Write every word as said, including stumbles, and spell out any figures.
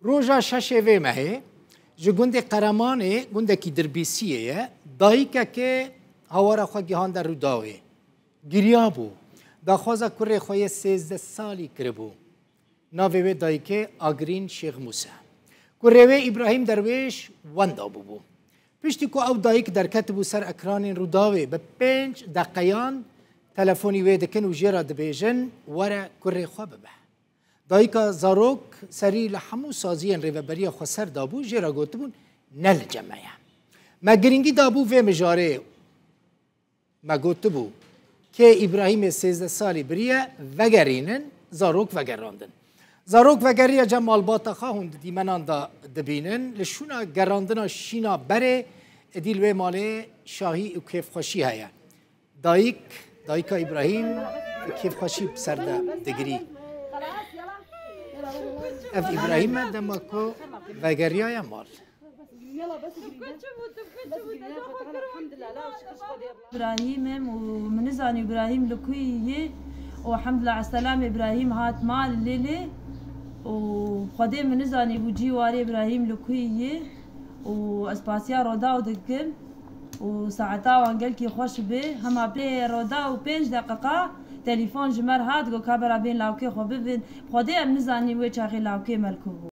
Roja şeşê vê mehê ji gundê Qeremanê, gundekî Dirbîsiyê ye, dayikeke hawara xwe gihande Rûdawê. Giriya bû. Daxwaza kurê xwe yê sêzdeh salî kiribû. Navê wê dayikê Agrîn Şêx Mûse. Kurê wê Îbrahîm Derwêş wenda bûbû. Piştî ku ew dayik derketibû ser ekranên Rûdawê, bi pênc deqeyan telefonî wê dikin û jê re dibêjin, were kurê xwe bibe. Dayika zarok serî li hemû saziyên Rêveberiya Xweser dabû, jê re gotibûn, ne li cem me ye. Me girîngî dabû vê mijarê. Me gotibû, kê Îbrahîmê sêzdeh salî biriye, vegerînin, zarok vegerandin. Zarok vegeriye cem malbata xwe, hûn di dîmenan de dibînin. Li şûna gerandina şîna berê, êdî li wê malê şahî û kêfxweşî heye. Dayik, dayika Îbrahîm kêfxweşî bi ser de digirî. Ev Îbrahîm e, dema ku vegeriyaye mal. Îbrahîm im û min nizanî Îbrahîm li ku yî û hemdulillah eselam Îbrahîm hat mal lê lê û Xwedê min nizanî bû cî warê Îbrahîm li ku yî û ez pasiya Rodaw dikim û saeta wan gelkî xweş bê. Hema pê Rodaw pênc deqiqa telîfon ji me re hat, got, ka bera bên lawkê xwe bibin. Xwedê em nizanî wê çaxê lawkê me li ku bû.